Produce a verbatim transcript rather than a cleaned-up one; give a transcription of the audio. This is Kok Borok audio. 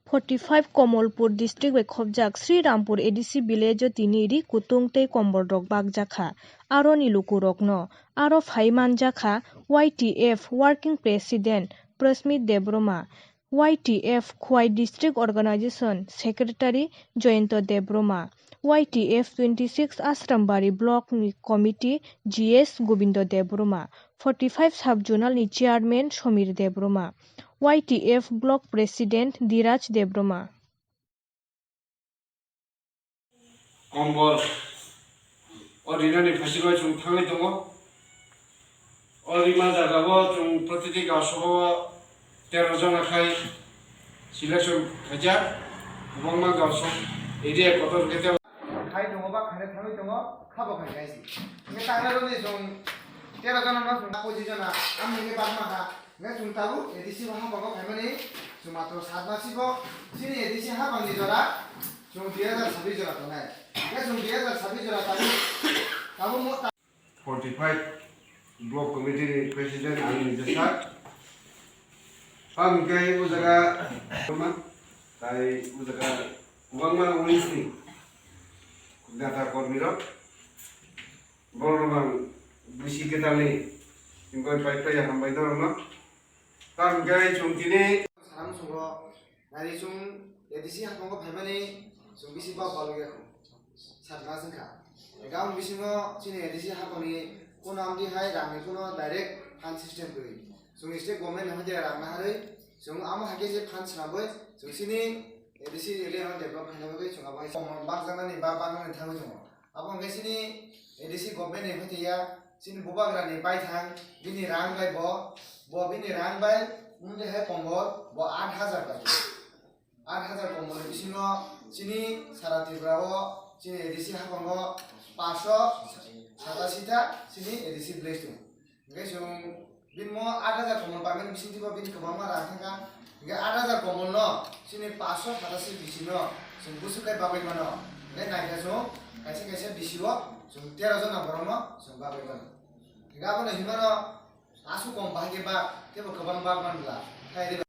Forty five Komolpur district bai khobjak Sri Rampur A D C village o tini ri kutung tei kombol rok bakjakha. Aroni lukurokno aro phai manjakha Y T F working president Prasmit Debroma, Y T F Khwai district organization secretary Jayanta Debroma, Y T F twenty six Asrambari block ni committee G S Gobindo Debroma, forty five sub zonal ni chairman Somir Debroma, Y T F block president Diraj Debroma. Kombol o rinani phaisingwi chwng thangwi tongo. O rima jagao chwng protiti gaosao tero jona khai selection khaijak. Kwbangma gaosok area kotor khe tei khai tongo ba khaina thangwi tongo, khabo khai kaisi. Hwnkhe tangnarokni chwng tero jona no chwng pochi jona, amoni hwnkhe bakma kha. Hwnkhe chwng tabuk A D C bo hapango phaimani chwng matro sat masibo chini A D C hapangni jora chwng dui hazar sabbish jora tongnai. Hwnkhe chwng dui hazar sabbish jora tabuk, tabuk mo ta- forty five block committee ni president ang nijesa. Ang hwnkhe o jaga tei o jaga kwbangma wngwi sini neta kormi rok. Borok rok ang bisi kwtalni chwngbai pai pai hambai norokno. Tamo khe chwng tini. Saram sungo nari chwng A D C hapango phaimani chwng bisi ba balwi kha. Satma sengkha. Gabon bisingo chini A D C hapangni kuno amdi hai rangni kuno direct fund system kwrwi. Chwng state government ni hoite rang naharwi chwng amo hai khe se fund swnamwi chwng chini A D C area no develop khaina bagwi chwng abo hai bakjaknani ba baknani thangwi tongo. Abo hwnkhe chini A D C government ni phaithiya, chini bubagrani baithang, bini rang bai bo, bo bini rang bai wngwi hai kombol, bo aat hazar bai. Aat hazar kombol bisingo chini sara Tripura o, chini A D C haphango paanch sho satasi ta chini A D C village tongo. Hwnkhe chwng bini mo aat hazar kombol paimani bisingtwi bo bini kwbangma rang thangkha. Hwnkhe aat hazar kombol no chini paanch sho satasi bisino chwng busu khe bagwi mano. Hwnkhe naikha chwng kaisa kaisa bisio chwng tero jona borokno chwng bagwi mano. Hwnkhe abono hinmano aswk kom bahai khe bak, teibo kwbang bak manbla. Khairi